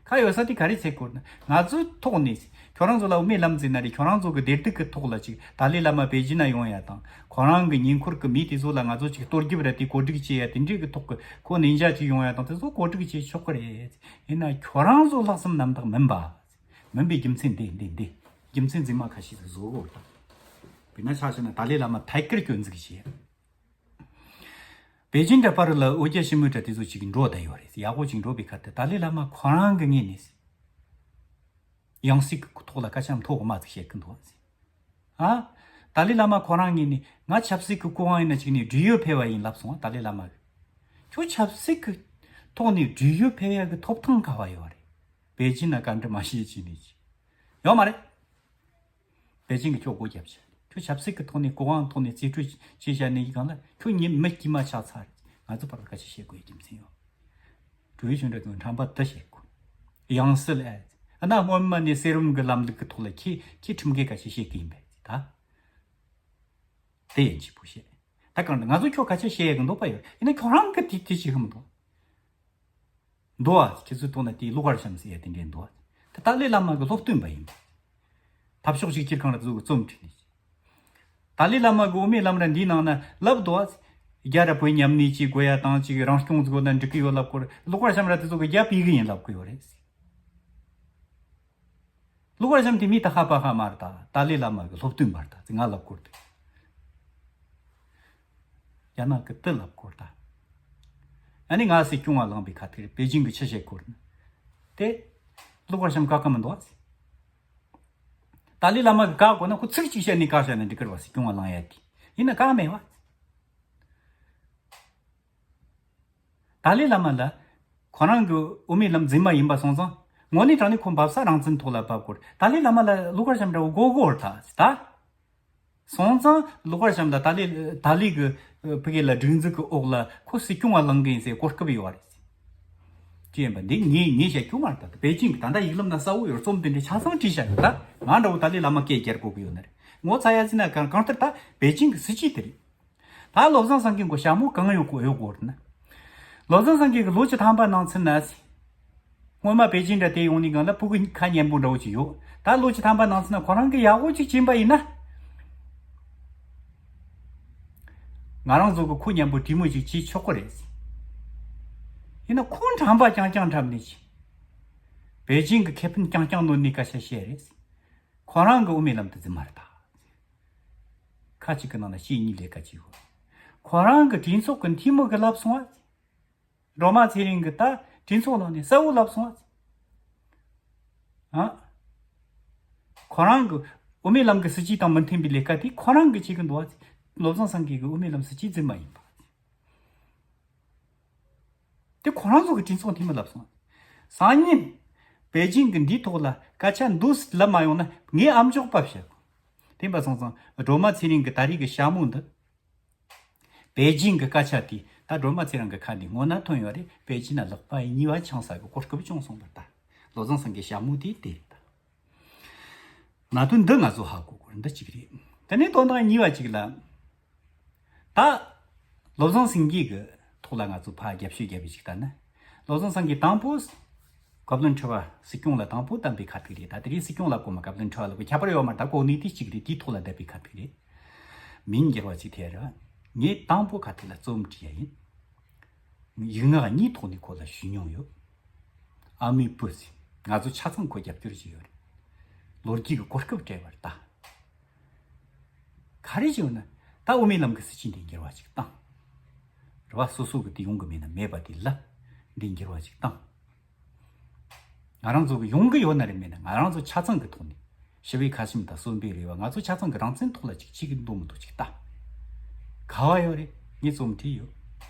ཁ་གཡར་ས་དེ་ག་རེ་འཚོལ་དགོས་ན་ང་ཚོའི་ཐོག་ནས་ཁྱོད་རང་ཚོ་ལ་དབུ་མའི་ལམ་ཟེར་ན་རེད། ཁྱོད་རང་ཚོ་གི་བདེ་སྡུག་གི་ཐོག་ལ་ཅིག་ཏཱ་ལའི་བླ་མ་པེ་ཅིང་ན་ཡོང་ཡ་དང་ཁོ་རང་གི་ཉེ་འཁོར་གི་མི་དེ་ཚོ་ལ་ང་ཚོ་ཅིག་གཏོར་རྒྱབ་ར་དེ་གོ་སྒྲིག་བྱེད་ཡ་དེ་འདྲའི་གི་ཐོག་གི་ཁོ་ནན་ཆ་ཅིག་ཡོང་ཡ་དང་དེ་ཚོ་གོ་སྒྲིག་བྱེད་ཆོག་གི་རེད། ཡིན་ན་ཁྱོད་རང་ཚོ་ལྷག་བསམ་རྣམ་དག་མིན་པ། མིན་པའི་རྒྱུ་མཚན་འདི་འདི་འདི། རྒྱུ་མཚན་རྫུན་མ་ཁ་ཤས་ཤིག་བཟོ་གོ་ད། དཔེར་ན་ཆ་བཞག་ན་ཏཱ་ལའི་བླ་མ་ཐད་ཀར་སྐྱོན་འཛུགས་བྱས། པེ་ཅིང་འདྲ་པར་ལ་ཨོ་རྒྱན་ཞི་མོལ་འདྲ་དེ་ཚོ་ཅིག་འགྲོ་བསྡད་ཡོད་རེད། ཡག་པོ་ཅིག་འགྲོ་བའི་ཁར་དུ་ཏཱ་ལའི་བླ་མ་ཁོ་རང་གི་ངོས་ནས་ ཡང་སྲིད་ཀྱི་ཐོག་ལ་སྐད་ཆ་མཐོ་གོ་མ་ཟིག་བཤད་གི་འདུག་ཟེར། ཨ། ཏཱ་ལའི་བླ་མ་ཁོ་རང་ངོས་ནས་ང་ཆབ་སྲིད་ཀྱི་སྐུ་དབང་ཡིན་ན་ཅིག་ནས་བགྲེས་ཡོལ་ཕེབས་པ་ཡིན་ལབ་སོང་ཨ། ཏཱ་ལའི་བླ་མ་གིས། ཁྱོད་ཆབ་སྲིད་ཀྱི་ཐོག་ནས་བགྲེས་ཡོལ་ཕེབས་ཡག་གི་ཐོབ་ཐང་ག་བ་ཡོད་རེད། པེ་ཅིན་ན་བཀའ་འདྲི་མ་བྱེད་ཅིག་ནས་ཅིག་ཡོད་མ་རེད། པེ་ཅིན་གྱིས་ཁྱོད་སྒོ་བརྒྱབ་ཆེ། ཁྱོད་ཆབ་སྲིད་ཀྱི་ཐོག་ནས་གོ་དབང་ཐོག་ནས་རྩིས་སྤྲོད་བྱས་བཞག་ནས་ཡིན་གང་ལ་ཁྱོད་ཉིད་མི་དཀྱུས་མ་ཆགས་ཚར། ང་ཚོ་བར་ལ་སྐད་ཆ་བཤད་དགོས་རྒྱུ་མཚན་ཡོད། ཀྲུའུ་ཞུན་ཀྲང་གིས་ཁྲམ་པ་དེ་བཤད་དགོས། ཡང་སྲིད་ལ་ཨ་ན་སྔོན་མ་ནས་གསེར་བུམ་གྱི་ལམ་ལུགས་ཀྱི་ཐོག་ལ་ཁྱེད་ཁྱེད་ཁྲིམས་འགལ་སྐད་ཆ་བཤད་ཀྱི་ཡིན་པས་ད། དེ་ཡིན་གཅིག་པུ་བཤད། ད་གང་ལྟར་ང་ཚོ་ཁྱོད་སྐད་ཆ་བཤད་ཡག་གི་འདོད་པ་ཡོད་ཡིན་ན་ཁྱོད་རང་གི་དེ་དེ་བྱེད་གི་མི་འདུག་འདུག་ཨ། ཁྱེད་ཚོའི་ཐོག་ན་དེའི་ཀླུ་མཁར་བྱམས་ཟེར་ཡ་དེ་འདྲའི་འདུག་ཨ། དེ་ཏཱ་ལའི་བླ་མ་གི་སློབ་སྟོན་པ་ཡིན། འཐབ་ཕྱོགས་གཅིག་གྱུར་ཁང་ལ་དེ་ཚོ་གི་རྩོམ་བྲིས་ནས། ཏཱ་ལའི་བླ་མ་གི་དབུ་མའི་ལམ་ར་འདིའི་ནང་ན་ལབ་འདུག་ཨ། རྒྱ་ར་བོད་མཉམ་གནས་ཅིག་དགོས་ཡ་དང་ཅིག་རང་སྐྱོང་ཟིག་དགོས་ན་འགྲིག་གི་ཡོད་ལབ་སྐོར་ཀླུ་མཁར་བྱམས་ར་དེ་ཚོ་གི་རྒྱ་སྤེལ་གི་ཡིན་ལབ་གི་ཡོད་རེད། ཀླུ་མཁར་བྱམས་དེ་མི་ད་ཧ་པ་ཧ་མ་རེད་ད། ཏཱ་ལའི་བླ་མ་གི་སློབ་སྟོན་པ་རེད་ད། ང་ལབ་སྐོར་དེ། རྒྱ་ནག་གི་དེ་ལབ་སྐོར་ད། ཨ་ནི་ང་སྲིད་སྐྱོང་བ་ལངས་པའི་ཁ་ཐེར་པེ་ཅིང་གི་ཆི་བཤད་སྐོར་ནི། དེ། ཀླུ་མཁར་བྱམས་བཀག་གི་མི་འདུག་ཨ། ཏཱ་ལའི་བླ་མ་གི་བཀག་དགོས་ན་ཁོ་ཚིག་གཅིག་བཤད་ནས་བཀག་བྱས་ན་འགྲིག་གི་རེད་བ། སྲིད་སྐྱོང་བ་ལངས་ཡ་དེ། ཡིན་ན་བཀག་མེད་བ། ཏཱ་ལའི་བླ་མ་ལ་ཁོ་རང་གི་དབུ་མའི་ལམ་འཛིན་མ་ཡིན་པ་སོང་ཙང་དངོས་གནས་དྲང་གནས་ཁོ་འབབ་ས་རང་བཙན་ཐོག་ལ་བབས་སྐོར་ཏཱ་ལའི་བླ་མ་ལ་ཀླུ་མཁར་བྱམས་འདྲ་བོ་མགོ་སྒོར་ད་ད། སོང་ཙང་ཀླུ་མཁར་བྱམས་ལ་ཏཱ་ལའི་ཏཱ་ལའི་གི་ཕ་གི་ལ་སྒྲིག་འཛུགས་ཀྱི་འོག་ལ་ཁོ་སྲིད་སྐྱོང་བ་ལངས་གི་ཡིན་ཟེར་གོ་སྐབས་ཡོད་རེད། ཅེས་པ་འདི་ངས་ངས་བཤད་རྒྱུ་མ་རེད་ད། པེ་ཅིང་གི་ད་ལྟ་ཡིག་ལམ་ན་གསལ་བོ་ཡོད། རྩོམ་དེ་འདྲའི་ཆ་ཚང་བྲིས་བཞག་ཡོད་ད། ང་འདྲ་བོ་ཏཱ་ལའི་བླ་མ་སྐད་རྒྱག་དགོས་ཀྱི་ཡོད་ན་རེད། ངོ་ཚ་ཡ་ཟིན་ན་གང་གང་ལྟར་ད་པེ་ཅིང་གི་སྲིད་ཇུས་དེ་རེད། ད་བློ་བཟང་སེང་གེ་མགོ་ཞྭ་མོ་གང་ཡོད་གོ་ཡོད་གོ་རེད་ན། བློ་བཟང་སེང་གེ་གི་ལོ་བཅུ་ཐམ་པ་ནང་ཚུད་ན། སྔོན་མ་པེ་ཅིན་འདྲ་དེ་ཡོང་ནི་གང་ལ་ཕྲུ་གུ་ཁ་སྙན་པོ་འདྲ་བོ་ཅིག་ཡོད། ད་ལོ་བཅུ་ཐམ་པ་ནང་ཚུད་ན་ཁོ་རང་གི་ཡག་པོ་ཅིག་བྱིན་པ་ཡིན་ན། ང་རང་ཚོ་གི་ཁོ་སྙན་པོ་དྲི་མོ་ཅིག་བྱེད་ཆོག་གི་རེད། ཡིན་ན་ཁོ་འཁྲམ་པ་རྐྱང་རྐྱང་འཁྲམ་ནས་ཅིག་པེ་ཅིན་གི་ཁེ་ཕན་རྐྱང་རྐྱང་ནོར་ནས་སྐད་ཆ་བཤད་རེད། ཁོ་རང་གི་དབུ་མའི་ལམ་དུ་འཛིན་མ་རེད་ད། ཁ་ཅིག་གི་ནང་ན་ཤེས་ཉིད་ལས་ཀ་བྱེད་དགོས། ཁོ་རང་གི་གྲོས་ཚོགས་ཀྱི་འཐུས་མི་གི་ལབ་སོང་བ། སྒྲོལ་མ་ཚེ་རིང་གི་ད་གྲོས་ཚོགས་ནང་ནས་གསལ་བོ་ལབ་སོང་བ། ཨ། ཁོ་རང་གི་དབུ་མའི་ལམ་གི་སྲིད་ཇུས་དང་མི་མཐུན་པའི་ལས་ཀ་དེ་ཁོ་རང་གི་བྱེད་གི་འདུག་བ། བློ་བཟང་སེང་གེ་གི་དབུ་མའི་ལམ་སྲིད་ཇུས་འཛིན་པ་ཡིན་པ། དེ་ཁོ་རང་ཚོ་གི་གྲོས་ཚོགས་འཐུས་མི་ལབ་སོང་། སང་ཉིན། པེ་ཅིང་གི་འདིའི་ཐོག་ལ་སྐད་ཆ་འདུག་ལབ་མ་ཡོང་ན་ངས་ཨ་མཆོག་པ་བཤད་དགོས། དེ་འབའ་སོང་ཙང་སྒྲོལ་མ་ཚེ་རིང་གི་ད་རེས་ཀྱི་ཞྭ་མོ་འདི། པེ་ཅིང་གི་སྐད་ཆ་དེ་ད་སྒྲོལ་མ་ཚེ་རིང་གི་ཁ་ནས་སྔོན་ན་ཐོན་ཡོད་རེད། པེ་ཅིང་ན་ལག་པ་གཉིས་པ་འཆང་ས་གི་གོ་སྐབས་བྱུང་སོང་བ་ད། བློ་བཟང་སེང་གེ་ཞྭ་མོ་དེ་དེ་རེད་ད། གནད་དོན་འདི་ང་ཚོ་ཧ་གོ་དགོས་འདི་གཅིག་རེད། དེ་ནས་དོན་དག་གཉིས་པ་གཅིག་ལ། ད། བློ་བཟང་སེང་གེ་གི་ཐོག་ལ་ང་ཚོ་ཕར་རྒྱབ་ཤོད་རྒྱབ་པའི་ཅིག་ལྟ་ན། བློ་བཟང་སེང་གེ་དང་པོ། བཀའ་བློན་ཁྲི་པ་སྲིད་སྐྱོང་ལ་དང་པོ་བདམས་པའི་ཁ་ཐུག་རེད། ད་དེ་རིང་སྲིད་སྐྱོང་ལ་གོ་མ་བཀའ་བློན་ཁྲི་པ་ལ་གོ་ཁྱད་པར་ཡོད་མ་རེད། ད་གོ་གནས་དེ་གཅིག་རེད། དེའི་ཐོག་ལ་བསྡད་པའི་ཁ་ཐུག་རེད། མིང་འགྱུར་བ་ཅིག་ཐེ་ར། ངས་དང་པོ་ཁ་ཐུག་ལ་རྩོམ་བྲིས་ཡ་ཡིན། ཡིག་ངག་གཉིས་ཐོག་ནས་ཁོ་ལ་ཞུས་མྱོང་ཡོད། ཨ་མའི་བུ་ཟེར། ང་ཚོ་ཆ་ཚང་ཁོ་རྒྱབ་སྐྱོར་བྱས་ཡོད་རེད། ལོ་རྒྱུས་ཀྱི་གོ་སྐབས་སྤྲད་པར་ལྟ། ག་རེ་བྱས་ཡོད་ན་ད་དབུ་མའི་ལམ་གྱི་སྲིད་ཇུས་འདི་འགྱུར་བ་ཅིག་བཏང་། རེད་བ། སོ་སོ་གི་དེ་ཡོང་གི་མེད་ན་མེད་པ་དེ་ལ་འདི་འགྱུར་བ་ཅིག་བཏང་། ང་རང་ཚོ་གི་ཡོང་གི་ཡོད་ན་རེད། མེད་ན་ང་རང་ཚོ་ཆ་ཚང་གི་ཐོག་ནས་ཞི་བའི་ཁ་ཆེམས་དང་གསོན་པའི་རེ་བ། ང་ཚོ་ཆ་ཚང་གི་རང་བཙན་ཐོག་ལ་ཅིག་ཅིག་གི་འདུག་མི་འདུག་ཅིག་ལྟ། ག་བ་ཡོད་རེད། ངས་རྩོམ་བྲིས་ཡོད།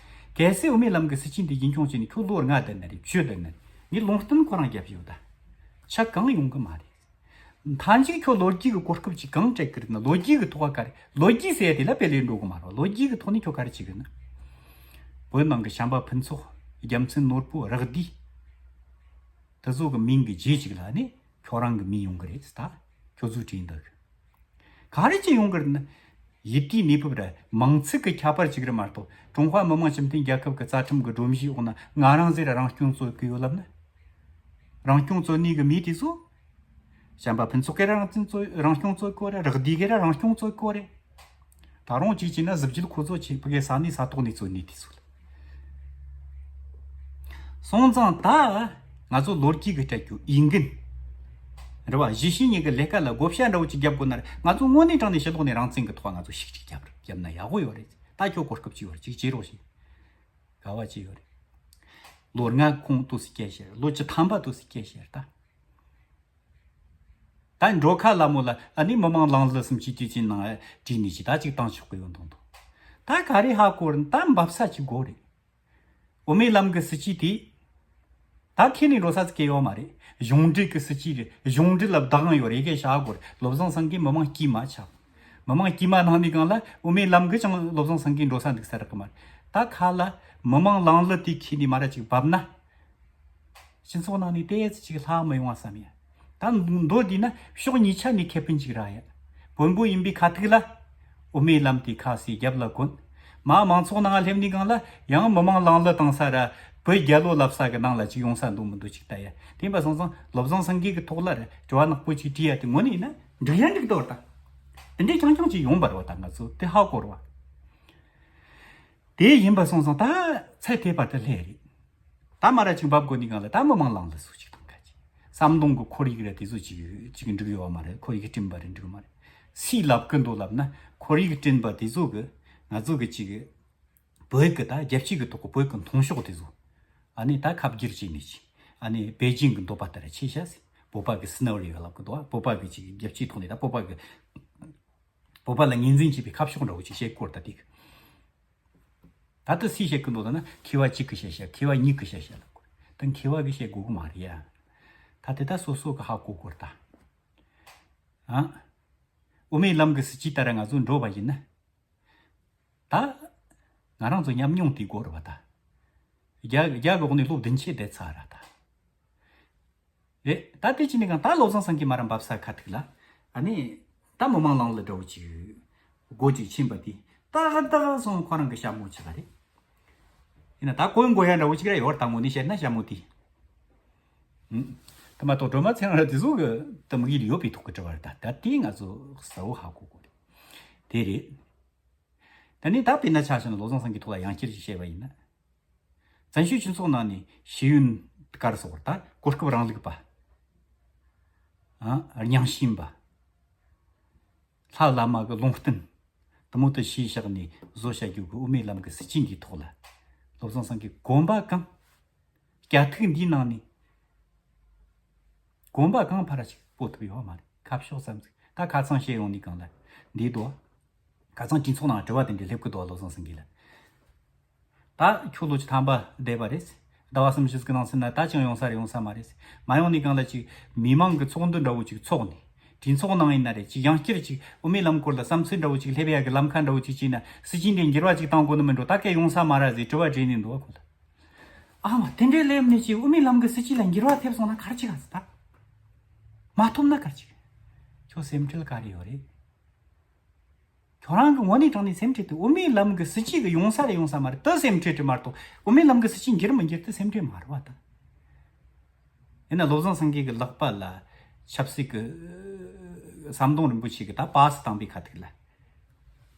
གལ་སྲིད་དབུ་མའི་ལམ་གྱི་སྲིད་ཇུས་འདི་རྒྱུན་འཁྱོངས་བྱས་ནས་ཁྱོད་ལོ་ལྔ་བསྡད་ན་རེད། བཅུ་བསྡད་ན་རེད། ངས་ལུང་བསྟན་ཁོ་རང་བརྒྱབ་ཡོད་ད། ཆ་གང་ཡོང་གི་མ་རེད། མཐའ་མཇུག་ཁྱོད་ལོ་རྒྱུས་ཀྱི་གོ་སྐབས་ཅིག་གང་སྤྲད་ཀྱི་རེད་ན། ལོ་རྒྱུས་ཀྱི་ཐོག་ག་རེ། ལོ་རྒྱུས་ཟེར་ཡ་དེ་ལ་དཔེ་ལས་འགྲོ་གི་མ་རེད། ལོ་རྒྱུས་ཀྱི་ཐོག་ནས་ཁྱོད་ག་རེ་བྱེད་ཀྱི་ན། བོད་ནང་གི་བྱམས་པ་ཕུན་ཚོགས། རྒྱལ་མཚན་ནོར་བུ། རག་སྡིས། དེ་ཚོ་གི་མིང་གི་རྗེས་ཅིག་ལ་ནི་ཁྱོད་རང་གི་མིང་ཡོང་གི་རེད་ད། ཁྱོད་ཚོས་བྲིས་འདུག་གི། ག་རེ་ཅིག་ཡོང་གི་རེད་ན། ཡུལ་དེའི་གནས་བབ་ར་མིང་ཚིག་གི་ཁྱད་པར་ཅིག་རེད་མ་གཏོགས། ཀྲུང་ཧྭ་མི་དམངས་སྤྱི་མཐུན་རྒྱལ་ཁབ་ཀྱི་རྩ་ཁྲིམས་ཀྱི་སྒྲོམ་གཞིའི་འོག་ན་ང་རང་ཟེར་རང་སྐྱོང་རྩོད་ཀྱི་ཡོད་ལབ་ན། རང་སྐྱོང་རྩོད་ནུས་ཀྱི་མི་དེ་ཚོ། བྱམས་པ་ཕུན་ཚོགས་ཀྱིས་རང་བཙན་རྩོད། རང་སྐྱོང་རྩོད་གོ་རེད། རག་སྡིས་ཀྱིས་རང་སྐྱོང་རྩོད་གོ་རེད། ད་རུང་གཅིག་བྱས་ན་གཟི་བརྗིད་ཁོ་ཚོ་ཆེ་ཕ་གིའི་ས་གནས་ས་ཐོག་ནས་རྩོད་ནུས་དེ་ཚོ་ལ། སོང་ཙང་ད་ང་ཚོ་ལོ་རྒྱུས་ཀྱི་སྤྲད་རྒྱུ་འོས་འགན་རེད་བ། གཞིས་བྱེས་གཉིས་ཀྱི་ལས་ཀ་ལ་བགོ་བཤའ་འདྲ་བོ་ཅིག་རྒྱབ་དགོས་ན་རེད། ང་ཚོ་དངོས་གནས་དྲང་གནས་ཕྱི་ལོགས་ནས་རང་བཙན་གྱི་ཐོག་ང་ཚོ་ཤིག་ཅིག་རྒྱབ་རྒྱབ་ན་ཡག་པོ་ཡོད་རེད། ད་ཁྱོད་གོ་སྐབས་ཅིག་ཡོད་རེད། ཅིག་བྱེད་རོགས་ཞེས་དགའ་བ་ཅིག་ཡོད་རེད། ལོ་ལྔ་ཁོང་ཏོག་ཙམ་སྐད་བཤད། ལོ་བཅུ་ཐམ་པ་ཏོག་ཙམ་སྐད་བཤད་ད། ད་འགྲོ་ཁ་ལ་མོ་ལ་ཨ་ནི་མི་མང་ལང་ལ་སུམ་ཅུ་དུས་ཆེན་ནང་བྲིས་ནས་ཅི་ད་ཅིག་བཏང་ཆོག་གི་ཡོད་མདོག་མདོག་ད་ག་རེ་ཧ་གོ་ར་ད་འབབ་ས་ཅིག་དགོས་རེད། དབུ་མའི་ལམ་གྱི་སྲིད་ཇུས་དེ། ད་ཁྱེད་ནས་འགྲོ་ས་ཟིག་གི་ཡོད་མ་རེད། གཞུང་འབྲེལ་གྱི་སྲིད་ཇུས་རེད། གཞུང་འབྲེལ་ལ་བདག་དབང་ཡོད་རེད། གི་བྱ་དགོས་རེད། བློ་བཟང་སེང་གེ་མི་མང་དཀྱུས་མ་ཆགས། མི་མང་དཀྱུས་མ་ནང་ནས་གང་ལ་དབུ་མའི་ལམ་གྱི་ཅང་བློ་བཟང་སེང་གེ་འགྲོ་ས་འདུག་ས་རག་གི་མ་རེད། ད་ཁ་ལ་མི་མང་ལང་ལ་དེ་ཁྱེད་ནས་མ་ར་ཅིག་བབས་ན། སྤྱི་ཚོགས་ནང་ནས་ཏོག་ཙམ་ཅིག་ལྷག་མི་ཡོང་བ་བསམ་ཡ། ད་མདོ་འདི་ན་ཕྱོགས་གཉིས་ཆ་ནས་ཁེ་ཕན་ཅིག་རག་ཡ། བོན་པོ་ཡིན་པའི་ཁ་ཐུག་ལ། དབུ་མའི་ལམ་དེ་ཁ་སའི་རྒྱབ་ལ་གོན། མ་མང་ཚོགས་ནང་སླེབས་ནས་གང་ལ་ཡང་མི་མང་ལང་ལ་བཏང་ས་ར། བོད་རྒྱལ་ལོ་ལབ་ས་གི་ནང་ལ་ཅིག་ཡོང་ས་འདུག་མི་འདུག་ཅིག་ལྟ་ཡ། དེ་ཡིན་པ་སོང་ཙང་བློ་བཟང་སེང་གེ་གི་ཐོག་ལ་ར་དྲི་བ་ནག་པོ་ཅིག་དྲིས་ཡ་དེ་དངོས་གནས་ཡིན་ན་འགྲིག་ཡ་འགྲིག་འདུག་ད། དེ་འདྲའི་རྐྱང་རྐྱང་ཅིག་ཡོང་བ་རེད་བ། ད་ང་ཚོ་དེ་ཧ་གོ་ར་བ། དེ་ཡིན་པ་སོང་ཙང་ད་ཚད་དེ་བར་དུ་སླེབས་རེད། ད་མ་ར་ཅིག་འབབ་དགོས་ནི་གང་ལ་ད་མི་མང་ལང་ལ་སུ་ཅིག་དང་ཁ་ཅིག་ཟམ་གདོང་གི་ཁོར་ཡུག་ར་དེ་ཚོ་ཅིག་ཅིག་འགྲིག་ཡོད་མ་རེད། ཁོར་ཡུག་བསྐྲུན་པ་རེད་འགྲིག་མ་རེད། སུས་ལབ་གི་འདུག་ལབ་ན་ཁོར་ཡུག་བསྐྲུན་པ་དེ་ཚོ་གི་ང་ཚོ་གི་ཅིག་བོད་གི་ད་རྒྱལ་སྤྱི་གི་ཐོག་གི་བོད་གི་མཐོང་ཕྱོགས་དེ་ཚོ་ཨ་ནི་ད་ཁ་བསྒྱུར་བྱས་ནས་ཅིག་ཨ་ནི་པེ་ཅིང་གི་འདོད་པ་ལྟར་ཆེ་ཤ་སི་བོད་པ་གི་སི་ནོ་རི་ཡོ་ལབ་གི་འདུག་བོད་པ་གི་ཅིག་རྒྱལ་སྤྱིའི་ཐོག་ནས་ད་བོད་པ་གི་བོད་པ་ལ་ངོས་འཛིན་བྱེད་པའི་ཁ་ཕྱོགས་འདྲ་བོ་ཅིག་བཤད་སྐོར་ད་དེ་གི་ད་ལྟ་སུས་བཤད་གི་འདུག་ད་ན་མཁས་པ་གཅིག་གིས་བཤད་བཤད་མཁས་པ་གཉིས་གིས་བཤད་བཤད་ལབ་དགོས། ད་མཁས་པ་གིས་བཤད་དགོས་གི་མ་རེད་ཡ། ད་དེ་ད་སོ་སོ་གི་ཧ་གོ་དགོས་ད། ཨ། དབུ་མའི་ལམ་གི་སྲིད་ཇུས་ལྟར་ང་ཚོ་འགྲོ་བ་ཡིན་ན། ད། ང་རང་ཚོ་ཉམས་མྱོང་དེ་དགོས་རེད་བ་ད། རྒྱ་རྒྱ་གི་འོག་ནས་ལོ་བདུན་ཅུ་བསྡད་ཚར་ར་ད། རེད། ད་དེ་ཅི་ནས་གང་ད་བློ་བཟང་སེང་གེ་མ་ར་འབབ་ས་ཁ་ཐུག་ལ། ཨ་ནི། ད་མི་མང་ལང་ལ་འདྲ་བོ་ཅིག་སྒོ་ཅིག་ཕྱིན་པ་དེ། ཏག་ཏག་སོང་ཁོ་རང་གི་ཞྭ་མོ་ཆག་རེད། ཡིན་ན་ད་གོན་དགོས་ཡ་འདྲ་བོ་ཅིག་ར་ཡོད་ད་ངོ་ནས་བཤད་ན་ཞྭ་མོ་དེ། ཨུམ། ད་མ་གཏོགས་སྒྲོལ་མ་ཚེ་རིང་ར་དེ་ཚོ་གི་ད་མི་གི་ཡོད་པའི་ཐོག་གི་དྲི་བ་རེད་ད། ད་དེ་ང་ཚོ་གསལ་བོ་ཧ་གོ་དགོས་རེད། དེ་རེད། ད་ནི་ད་དཔེར་ན་ཆ་བཞག་ན་བློ་བཟང་སེང་གེའི་ཐོག་ལ་ཡང་བསྐྱར་ཞིག་བཤད་པ་ཡིན་ན། བཙན་བྱོལ་སྤྱི་ཚོགས་ནང་ནས་ཤེས་ཡོན་ག་རེ་ཟེར་དགོས་རེད་ད་གོ་སྐབས་རིང་ལུགས་པ། ཨ། རྙིང་ཞེན་པ། ལྷ་བླ་མ་གི་ལུང་བསྟན། དེ་མོ་དེ་ཤེས་བཞག་ནས་བཟོ་བྱ་རྒྱུ་གི་དབུ་མའི་ལམ་གི་སྲིད་ཇུས་འདིའི་ཐོག་ལ། བློ་བཟང་སེང་གེ་གོམ་པ་གང་། སྐྱ་ཐིག་འདིའི་ནང་ནས། གོམ་པ་གང་ཕར་ཞིག་སྤོ་ཐུབ་ཡོད་མ་རེད། ཁ་ཕྱོགས་ཙམ་ཟིག་ད་ཁ་ཚང་བཤད་ཡོང་ནས་གང་ལ། འདི་དོ། ཁ་ཚང་སྤྱི་ཚོགས་ནང་དྲི་བ་དེ་འདྲ་སླེབས་ཀི་དོ་བློ་བཟང་སེང་གེ་ལ། ད་ཁྱོད་ལོ་བཅུ་ཐམ་པ་བསྡད་པ་རེད། ཟླ་བ་གསུམ་བཞི་ཟིག་གི་ནང་ཚུད་ན་ད་ཅང་ཡོང་ས་རེད་ཡོང་ས་མ་རེད། མ་ཡོང་ནས་གང་ལ་ཅིག་མི་མང་གི་ཚོགས་འདུ་འདྲ་བོ་ཅིག་ཚོགས་ནས། གྲོས་ཚོགས་ནང་ཡིན་ན་རེད་ཅིག་ཡང་བསྐྱར་ཅིག་དབུ་མའི་ལམ་སྐོར་ལ་བསམ་ཚུལ་འདྲ་བོ་ཅིག་སླེབས་ཡ་གི་ལམ་ཁ་འདྲ་བོ་ཅིག་བྱས་ན་སྲིད་ཇུས་འདི་འགྱུར་བ་ཅིག་བཏང་དགོས་ནི་མིན་འགྲོ་ད་གས་ཡོང་ས་མ་རེད་ཟེར་དྲི་བ་དྲིས་ནས་འདུག་གོ་ལ། ཨ་མ་དེ་འདྲའི་ལེབ་ནས་ཅིག་དབུ་མའི་ལམ་གི་སྲིད་ཇུས་ལ་འགྱུར་བ་ཐེབས་སོང་ན་ག་རེ་བྱེད་ག་ཟེར་ད། མ་ཐོབ་ན་ག་རེ་བྱེད། ཁྱོད་སེམས་ཁྲལ་ག་རེ་ཡོད་རེད། ཁྱོད་རང་གི་ངོ་ནས་དྲང་ནས་སེམས་ཁྲལ་དེ་དབུ་མའི་ལམ་གི་སྲིད་ཇུས་གི་ཡོང་ས་རེད་ཡོང་ས་མ་རེད་དེ་སེམས་ཁྲལ་དེ་མ་གཏོགས་དབུ་མའི་ལམ་གི་སྲིད་ཇུས་འགྱུར་མི་འགྱུར་དེ་སེམས་ཁྲལ་མ་རེད་བ་ད། ཡིན་ན་བློ་བཟང་སེང་གེ་གི་ལག་པ་ལ་ཆབ་སྲིད་ཀྱི་ཟམ་གདོང་རིན་པོ་ཆེ་གི་ད་པཱ་སི་བཏང་པའི་ཁ་ཐུག་ལ།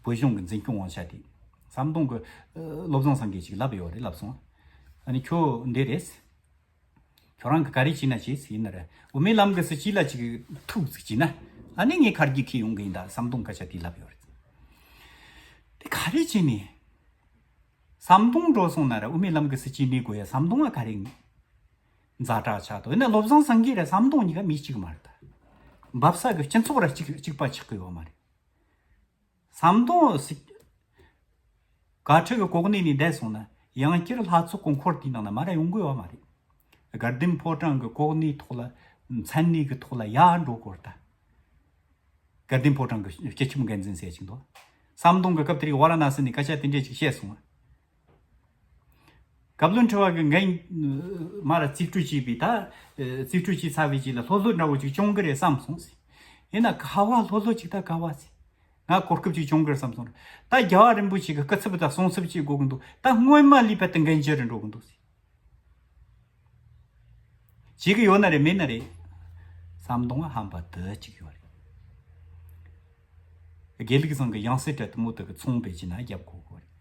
བོད་གཞུང་གི་འཛིན་སྐྱོང་དབང་ཆ་དེ། ཟམ་གདོང་གི་བློ་བཟང་སེང་གེ་ཅིག་ལབ་ཡོད་རེད་ལབ་སོང་། ཨ་ནི་ཁྱོད་འདི་རེད། ཁྱོད་རང་གི་ག་རེ་བྱས་ན་བྱས་ཟིན་ཡིན་ན་རེད། དབུ་མའི་ལམ་གི་སྲིད་ཇུས་ལ་ཅིག་ཐུག་ཟིག་བྱས་ན། ཨ་ནི་ངས་ཁ་རྒྱུག་ཁྱེར་ཡོང་གི་ཡིན་ད་ཟམ་གདོང་སྐད་ཆ་དེ་ལབ་ཡོད་རེད། དེ་ག་རེ་བྱས་ནས། ཟམ་གདོང་འགྲོ་སོང་ན་ར་དབུ་མའི་ལམ་གི་སྲིད་ཇུས་གནས་དགོས་ཡ་ཟམ་གདོང་ང་ག་རེ་ཡིན། ཛ་དྲག་ཆགས་དོ་ཡིན་ན་བློ་བཟང་སེང་གེ་ར་ཟམ་གདོང་གཉིས་ཀ་མི་གཅིག་མ་རེད་ད། འབབ་ས་གི་སྤྱི་ཚོགས་ར་གཅིག་གཅིག་པ་ཆགས་གི་ཡོད་མ་རེད། ཟམ་གདོང་སྲིད། བཀའ་ཁྲི་གི་གོ་གནས་ནས་བསྡད་སོང་ན་ཡང་བསྐྱར་ལྷ་ཚོགས་གི་འཁོར་དེའི་ནང་ན་མ་ར་ཡོང་གི་ཡོད་མ་རེད། དགའ་ལྡན་ཕོ་བྲང་གི་གོ་གནས་ཐོག་ལ་མཚན་གནས་ཀྱི་ཐོག་ལ་ཡར་འགྲོ་དགོས་རེད་ད། དགའ་ལྡན་ཕོ་བྲང་གི་སྤྱི་ཁྱབ་འགན་འཛིན་ཟེར་ཅིག་འདུག་ཟམ་གདོང་གི་སྐབས་དེར་ཝཱ་ར་ཎ་སི་ནས་སྐད་ཆ་དེ་འདྲས་ཅིག་བཤད་སོང་། བཀའ་བློན་ཁྲི་པ་གི་འགན་མར་རྩིས་སྤྲོད་བྱས་པའི་ད་རྩིས་སྤྲོད་བྱས་ཚར་བའི་རྗེས་ལ་ལྷོད་ལྷོད་འདྲ་བོ་ཅིག་བྱུང་གི་རེད་བསམ་སོང་ཟེར། ཡིན་ན་ག་བ་ལྷོད་ལྷོད་ཅིག་ད་ག་བ་ཟེར། ང་གོ་སྐབས་ཅིག་བྱུང་གི་རེད་བསམ་སོང་། ད་རྒྱལ་བ་རིན་པོ་ཆེ་གི་སྐུ་ཚབ་དང་གསུང་ཚབ་བྱེད་དགོས་ཀྱི་འདུག་ད་སྔོན་མ་ལས་བལ་དུ་འགན་ཆེ་རུ་འགྲོ་གི་འདུག་ཟེར། བྱེད་ཀྱི་ཡོད་ན་རེད་མེད་ན་རེད། ཟམ་གདོང་ང་ཧམ་པ་དུ་གཅིག་ཡོད་རེད། དགེ་ལུགས་ཚང་གི་ཡང་སྲིད་གྲལ་དུ་མོ་དུ་གི་ཚོང་པའི་ཅི་ན་རྒྱབ་གོ་གོ་རེད།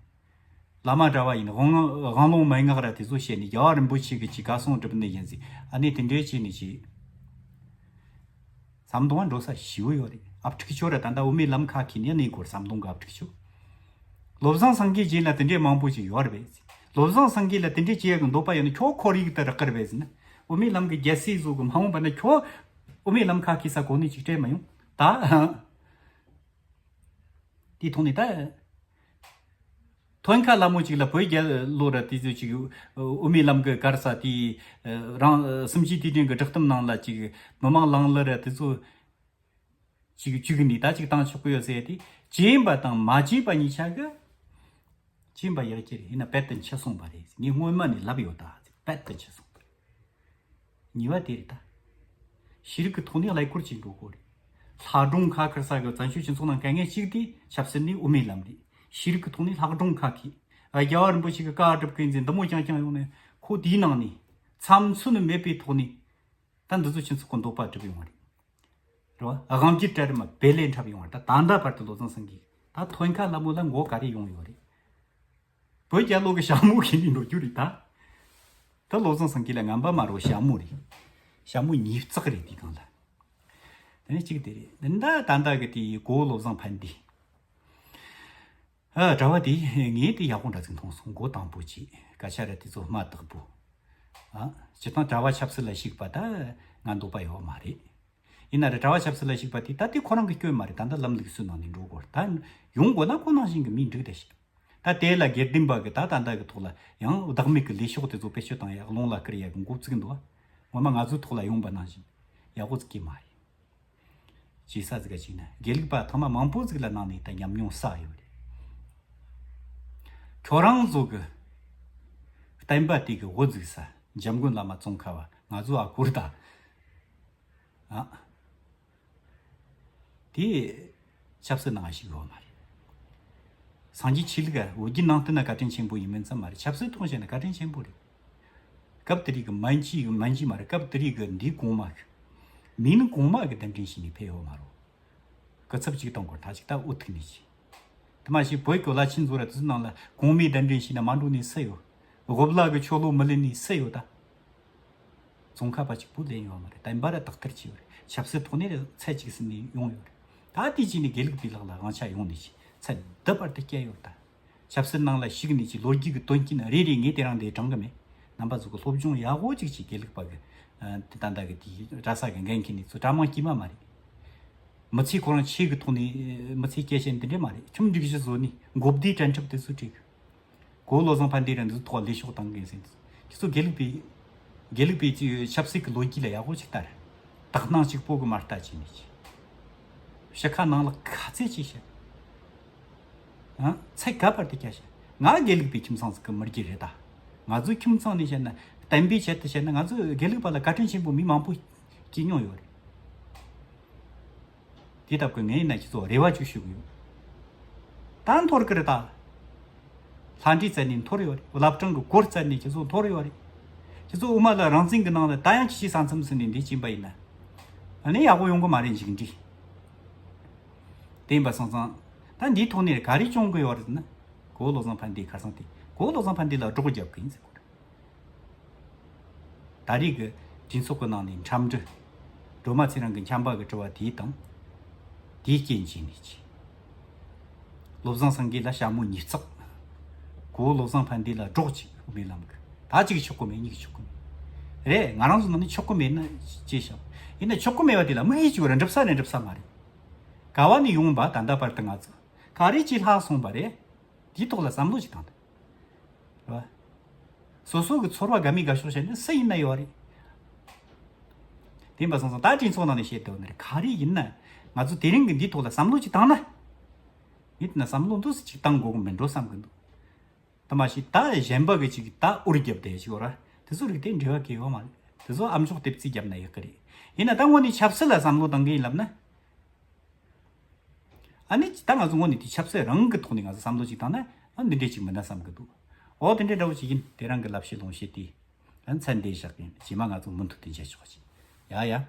བླ་མ་གྲྭ་བ་ཡིན་དབང་དབང་ལུང་མན་ངག་ར་དེ་ཚོ་བཤད་ནས་རྒྱལ་བ་རིན་པོ་ཆེ་གི་ཅི་བཀའ་གསུང་སྒྲུབ་ནི་ཡིན་ཟིག་ཨ་ནི་དེ་འདྲའི་བྱས་ནས་ཅི། ཟམ་གདོང་ང་འགྲོ་ས་ཞིའུ་ཡོད་རེད། ཨབ་ཕྲུག་ཆོ་ར་ད་ལྟ་དབུ་མའི་ལམ་ཁ་ཁྱེར་ནས་གནས་སྐོར་ཟམ་གདོང་གི་ཨབ་ཕྲུག་ཆོ། བློ་བཟང་སེང་གེ་རྗེས་ལ་དེ་འདྲའི་མང་པོ་ཅིག་ཡོད་རེད་པས། བློ་བཟང་སེང་གེ་ལ་དེ་འདྲའི་བྱེད་ཡག་གི་འདོད་པ་ཡོད་ན་ཁྱོད་ཁོར་ཡུག་དེ་རག་གི་རེད་པས་ཟེར་ན། དབུ་མའི་ལམ་གི་རྒྱལ་སྲས་བཟོ་གི་མ་འོངས་པ་ན་ཁྱོད་ དབུ་མའི་ལམ་ཁ་ཁེ་ས་གོ་ནས་ཅིག་སྤྲད་མ་ཡོང་ད། དེའི་ཐོག་ནས་ད། ཐོན་ཁ་ལ་མོ་ཅིག་ལ་བོད་རྒྱལ་ལོ་ར་དེ་ཚོ་ཅིག། དབུ་མའི་ལམ་གི་གར་ས་དེའི་རང་སུམ་ཅུའི་དུས་དྲན་གི་བསྒྲགས་གཏམ་ནང་ལ་ཅིག་མི་མང་ལང་ལ་ར་དེ་ཚོ་ཅིག་བཅུག་ནས་ད་ཅིག་བཏང་ཆོག་གི་ཡོད་ཟེར་ཏེ། བྱས་པ་དང་མ་བྱས་པ་གཉིས་ཆ་གི། བྱས་པ་ཡག་གི་རེད། ཡིན་ན་དཔལ་དུ་མཆི་སོང་བ་རེད། ངས་སྔོན་མ་ནས་ལབ་ཡོད་ད། དཔལ་དུ་མཆི་སོང་བ་རེད། གཉིས་པ་དེ་རེད་ད། ཤེས་རིག་གི་ཐོག་ནས་ཀླད་ཀོར་བྱེད་འགྲོ་དགོས་རེད། ལྷ་སྒྲུང་ཁ་ཁར་ས་གི་བཙན་བྱོལ་སྤྱི་ཚོགས་ནང་དཀའ་ངལ་གཅིག་དེ་ཆབ་སྲིད་ནས་དབུ་མའི་ལམ་རེད། ཤེས་རིག་གི་ཐོག་ནས་ལྷ་སྒྲུང་ཁ་ཁེ། རྒྱལ་བ་རིན་པོ་ཆེ་གི་བཀའ་སྒྲུབ་མཁན་ཚོས་འདི་མོ་རྐྱང་རྐྱང་ཡོང་ནས་ཁོ་དེའི་ནང་ནས་ཚབ་མཚོན་མེད་པའི་ཐོག་ནས་ད་འདི་ཚོ་སྤྱི་ཚོགས་ཀྱི་འདོད་པ་སྒྲུབ་ཡོང་བ་རེད། རེད་བ། དབང་སྒྱུར་གྲལ་རིམ་བེད་ལས་འཁྲབ་ཡོང་བ་རེད། ད་ད་ལྟ་བར་དུ་བློ་བཟང་སེང་གེ་ད་ཐོན་ཁ་ལ་མོ་ལ་མགོ་ག་རེ་ཡོང་ཡོད་རེད། བོད་རྒྱལ་ལོ་གི་ཞྭ་མོ་གི་ནི་འགྲོ་རྒྱུ་རེད་ད། ད་བློ་བཟང་སེང་གེ་ལ་ངན་པ་མ་རོ་ཞྭ་མོ་རེད། ཞྭ་མོ་ཉིས་བརྩེགས་རེད་དེ་གང་ལ། དེ་ནས་གཅིག་དེ་རེད། འདི་འདྲ་ད་ལྟ་གི་དེ་གོ་བློ་བཟང་ཕན་བདེ། ཨ་གྲྭ་བ་དེ་ངས་དེ་ཡག་པོ་འདྲ་ཅིག་མཐོང་སོང་། མགོ་དང་པོ་ཅིག་སྐད་ཆ་ར་དེ་ཚོ་མ་དག་པོ། ཨ་སྤྱིར་བཏང་གྲྭ་བ་ཆབ་སྲིད་ལ་ཞུགས་པ་ད་ང་འདོད་པ་ཡོད་མ་རེད། ཡིན་ན་ར་གྲྭ་བ་ཆབ་སྲིད་ལ་ཞུགས་པ་དེ་ད་དེ་ཁོ་རང་གི་སྐྱོན་མ་རེད། ད་ལྟ་ལམ་ལུགས་སྲོལ་ནང་ནས་འགྲོ་དགོས། ད་ཡོང་དགོས་ན་ཁོ་ནང་བཞིན་གི་མི་འགྲིག་ད་ཞིག་ད་དེ་ལ་སྒེར་སྡེམ་པ་གི་ད་ད་ལྟ་གི་ཐོག་ལ་ཡང་བདག་མེད་གི་ལས་ཤོག་དེ་ཚོ་བེད་སྤྱོད་བཏང་ཡག་རླུང་ལ་བསྐུར་ཡག་གི་འགོ་བཙུགས་འདུག་ངོ་མ་ང་ཚོའི་ཐོག་ལ་ཡོང་པ་ནང་བཞིན་ཡག་པོ་བཙུགས་ཀྱི་མ་རེད། ཅེས་ས་ཟིག་ག་ཅིག་ན་དགེ་ལུགས་པ་ཐེངས་མ་མང་པོ་ཟིག་ལ་ནང་ནས་ད་ཉམས་མྱོང་བསགས་ཡོད་རེད། ཁྱོད་རང་ཚོ་གི་བསྟན་པ་དེ་གི་འོད་ཟིག་ས་འཇམ་མགོན་བླ་མ་ཙོང་ཁ་བ་ང་ཚོ་ཨ་གོར་ད། ཨ། དེ་ཆབ་སྲིད་ནང་ཞུགས་ཡོད་མ་རེད། སངས་རྒྱས་ཆོས་ལུགས་བོད་བརྒྱུད་ནང་བསྟན་ན་བཀའ་དྲིན་ཆེན་པོ་ཡིན་མིན་ཙམ་མ་རེད། ཆབ་སྲིད་ཐོག་བཤད་ན་བཀའ་དྲིན་ཆེན་པོ་རེད། སྐབས་དེ་རིགས་ཀྱི་མན་ཇུ་མན་ཇུ་མ་རེད། སྐབས་དེ་རིགས་ཀྱི་འདིའི་གོང་མ་གི་མིང་གོང་མ་གི་གདན་འདྲེན་བྱས་ནས་ཕེབས་ཡོད་མ་རེད། སྐུ་ཚབ་ཅིག་གཏོང་དགོས་ད་ཅིག་ད་འུ་ཐུག་ནས་ཅི། དེ་མ་ཞིག་བོད་ཀྱི་བླ་ཆེན་ཚོ་ར་དེ་ཚོ་ནང་ལ་གོང་མའི་གདན་འདྲེན་བྱས་ན་མ་འགྲོ་ནས་སུ་ཡོད། དབུ་བླ་གི་ཆོ་ལོ་མི་ལེན་ནས་སུ་ཡོད་ད། ཙོང་ཁ་པ་གཅིག་པུ་ལེན་ཡོད་མ་རེད། བསྟན་པ་ར་དག་ཐེར་བྱས་ཡོད་རེད། ཆབ་སྲིད་ཐོག་ནས་ར་ཚད་གཅིག་ཟིན་ནས་ཡོང་ཡོད་རེད། ད་དེ་གཅིག་ནས་དགེ་ལུགས་པའི་ལག་ལ་དབང་ཆ་ཡོང་ནས་ཅི་ཚད་འདི་བར་དུ་བསྐྱལ་ཡོད་ད། ཆབ་སྲིད་ནང་ལ་ཞུགས་ནས་ཀྱི་ལོ་རྒྱུས་ཀྱི་དོན་རྐྱེན་རེ་རེ་ངས་དེ་རིང་འདིར་དྲངས་གི་མེད། རྣམ་པ་ཚོ་གི་སློབ་སྦྱོང་ཡག་པོ་ཅིག་བྱེད། དགེ་ལུགས་པ་གི་ཨ་དེ་ད་ལྟ་གི་དེའི་གྲྭ་ས་གི་འགན་འཁྱེར་ནས་ཚོ་གྲྭ་མང་དཀྱུས་མ་མ་རེད། མི་ཚེ་ཁོ་རང་ཆོས་ཀྱི་ཐོག་ནས་མི་ཚེ་སྐྱེལ་བྱེད་འདི་འདྲ་མ་རེད། ཁྱིམ་སྒྲིག་གཞི་བཟོ་ནས་མགོ་བདེ་དྲན་འཁྲབ་དེ་ཚོ་བྲིས་གི་གོ་བློ་བཟང་ཕན་བདེ་ར་འདི་ཚོ་ཐོག་ལས་ཤོག་བཏང་གི་ཟེར། ཁྱེད་ཚོ་དགེ་ལུགས་པའི་དགེ་ལུགས་པའི་ཆབ་སྲིད་ཀྱི་ལོ་རྒྱུས་ལ་ཡག་པོ་ཅིག་ལྟ་ར། དག་སྣང་གཅིག་པོ་གི་མ་ལྟ་བྱས་ནས་ཅི། ཕྱི་ཁ་ནང་ལ་ཁ་ཚད་ཅིག་བཤད། ཨ། ཚད་ག་བར་དུ་བསྐྱལ་བཤད། ང་དགེ་ལུགས་པའི་ཁྱིམ་ཚང་ཟིག་གི་མི་རྒྱུད་རེད་ད། ང་ཚོའི་ཁྱིམ་ཚང་ནས་བཤད་ན་བསྟན་པའི་ཆེད་དུ་བཤད་ན་ང་ཚོ་དགེ་ལུགས་པ་ལ་བཀའ་དྲིན་ཆེན་པོ་མི་མང་པོ་སྐྱེས་མྱོང་ཡོད་རེད། དེ་ལྟ་བུ་ངས་ཡིན་ན་ཁྱེད་ཚོ་རེ་བ་ཅིག་ཞུ་གི་ཡོད། ད་འཐོར་གི་རེད་ད། ལྷ་འདྲེ་བཙལ་ནས་འཐོར་ཡོད་རེད། བླ་བྲང་གི་སྒོ་བཙལ་ནས་ཁྱེད་ཚོ་འཐོར་ཡོད་རེད། ཁྱེད་ཚོ་དབུ་མ་ལ་རང་བཙན་གྱི་ནང་ལ་ད་ཡང་ཁྱི་ཤི་ས་མཚམས་སུ་ནས་འདི་ཕྱིན་པ་ཡིན་ན། ཨ་ནི་ཡག་པོ་ཡོང་གི་མ་རེད་འཇིགས་འདྲི། དེ་ཡིན་པ་སོང་ཙང་། ད་འདིའི་ཐོག་ནས་ག་རེ་སྐྱོང་གི་ཡོད་རེད་ཟེར་ན། གོ་བོ་བློ་བཟང་ཕན་བདེ་ཁ་སང་དེ་གོ་བོ་བློ་བཟང་ཕན་བདེ་ལ་སྒྲོག་རྒྱབ་གི་ཡིན་ཟེར་གོ་རེད། ད་རེས་ཀྱི་གྲོས་ཚོགས་ཀྱི་ནང་ནས་འཁྲབ་འབྲེལ་སྒྲོལ་མ་ཚེ་རིང་གི་འཁྱམས་པ་གི་དྲི་བ་དེའི་སྟེང་། དེའི་རྐྱེན་གྱིས་ནས་ཀྱི། བློ་བཟང་སེང་གེ་ལ་ཞྭ་མོ་ཉིས་བརྩེགས། གོ་བོ་བློ་བཟང་ཕན་བདེ་ལ་སྒྲོག་ཅིག་དབུ་མའི་ལམ་གི་ད་གཅིག་ཆོག་གི་མེད་གཉིས་ཆོག་གི་མེད། རེད། ང་རང་ཚོ་ནང་ནས་ཆོག་གི་མེད་ན་ཅེས་བཤད། ཡིན་ན་ཆོག་གི་མེད་པ་དེ་ལ་དམིགས་ཡུལ་གཅིག་རེད། འགྲུབ་ས་རེད་འགྲུབ་ས་མ་རེད། ག་བ་ནས་ཡོང་བ་ད་ལྟ་བར་དུ་ང་ཚོ་ག་རེ་ཅིག་ལྷག་སོང་བ་རེད། དེའི་ཐོག་ལ་བསམ་བློ་ཅིག་བཏང་དང་། རེད་བ། སོ་སོ་གི་ཚོར་བ་དགའ་མི་དགའ་ཕྱོགས་བཤད་ན་སུ་ཡིན་ན་ཡོད་རེད། དེ་ཡིན་པ་སོང་ཙང་ད་གྲོས་ཚོགས་ནང་ནས་བཤད་དོན་ནི་ག་རེ་ཡིན་ན། ང་ཚོ་དེ་རིང་གི་འདིའི་ཐོག་ལ་བསམ་བློ་ཅིག་བཏང་ན། མི་དེ་ན་བསམ་བློ་འདུག་སེ་ཅིག་བཏང་དགོས་གི་མིན་འགྲོ་བསམ་གི་འདུག་ད་མ་གཞི་ད་གཞན་པ་གི་ཅིག་ད་འུར་རྒྱབ་བསྡད་ཅིག་ཡོད་ར། དེ་ཚོ་རིགས་དེ་འབྲེལ་བ་གི་ཡོད་མ་རེད། དེ་ཚོ་ཨ་མཆོག་དེབ་རྩིས་རྒྱབ་ན་ཡག་གི་རེད། ཡིན་ན་ད་དངོས་ནས་ཆབ་སྲིད་ལ་བསམ་བློ་བཏང་གི་ཡིན་ལབ་ན། ཨ་ནི་ད་ང་ཚོ་དངོས་ནས་དེ་ཆབ་སྲིད་རང་གི་ཐོག་ནས་ང་ཚོ་བསམ་བློ་ཅིག་བཏང་ན་ཨ་འདི་འདྲས་ཅིག་མིན་ན་བསམ་གི་འདུག་འོ་དེ་འདྲས་འདྲ་བོ་ཅིག་ཡིན། དེ་རང་གི་ལབ་བཤད་ལུང་བཤད་དེ། ཨ་མཚན་འདས་བཞག་གིན་རྗེས་མ་ང་ཚོ་མུ་མཐུད་དུ་མཇལ་ཆོག་ཅིག་ཡ་ཡ།